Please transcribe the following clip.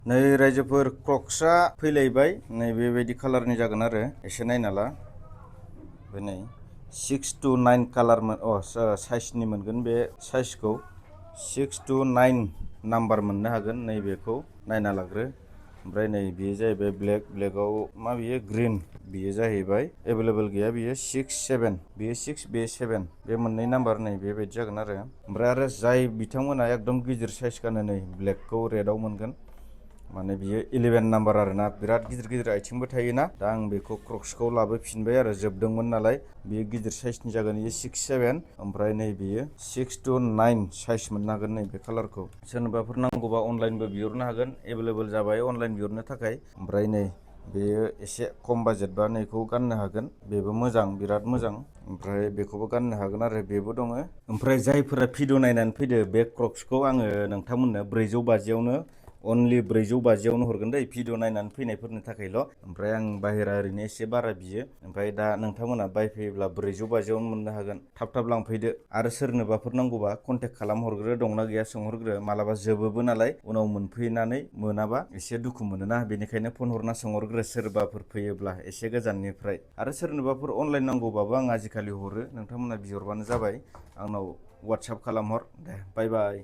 नै रायजोफोर क्रक्सआ फैलायबाय नै बेबायदि कालारनि जागोन आरो एसे नायना ला बे नै 6 to 9 कालार साइजनि मोनगोन बे साइजखौ 6 to 9 नाम्बार मोननो हागोन नैबेखौ नायना लाग्रो ओमफ्राय नै बेयो जाहैबाय ब्लेकआव मा बियो ग्रीन बियो जाहैबाय एभेलेबेल गैया बियो 6 7 बेयो 6 बेयो 7 बे मोननै नाम्बार नै बेबायदि जागोन आरो ओमफ्राय आरो जाय बिथांमोना एकदम गिदिर साइज गानो नै ब्लेकखौ रेडआव मोनगोन माने बियो 11 नाम्बार आरोना बिराद गिदिर आथिंबो थायोना दा आं बेखौ क्रक्सखौ लाबोफिनबाय आरो जोबदोंमोन नालाय बेयो गिदिर साइजनि जागोन बेयो 6 7 ओमफ्राय नै बेयो 6 to 9 साइज मोननो हागोन नै बे कालारखौ सोरनोबाफोर नांगौबा अनलाइनबो बिहरनो हागोन एभेलेबेल जाबाय अनलाइन बिहरनो थाखाय ओमफ्राय नै बेयो एसे खम बाजेटबा नैखौ गाननो हागोन बेबो मोजां बिराद मोजां ओमफ्राय बेखौबो गाननो हागोन आरो बेबो दङ ओमफ्राय जायफोरा भिडिअ नायनानै फैदो बे क्रक्सखौ आङो नोंथांमोननो 450आवनो अनलि 450आवनो हरगोन दै भिडिअ नायनानै फैनायफोरनि थाखायल' ओमफ्राय आं बाहेरा ओरैनो एसे बारा बियो ओमफ्राय दा नोंथांमोना बायफैयोब्ला 450आवनो मोननो हागोन थाब लांफैदो आरो सोरनोबाफोर नांगौबा कन्टेक्ट खालामहरग्रो दंना गैया सोंहरग्रो मालाबा जोबोबो नालाय उनाव मोनफैनानै मोनाबा एसे दुखु मोनोना बेनिखायनो फन हरना सोंहरग्रो सोरबाफोर फैयोब्ला एसे गोजाननिफ्राय आरो सोरनोबाफोर अनलाइन नांगौबाबो आं आजिखालि हरो नोंथांमोना बिहरबानो जाबाय आंनाव वाट्सएप खालामहर दे बाय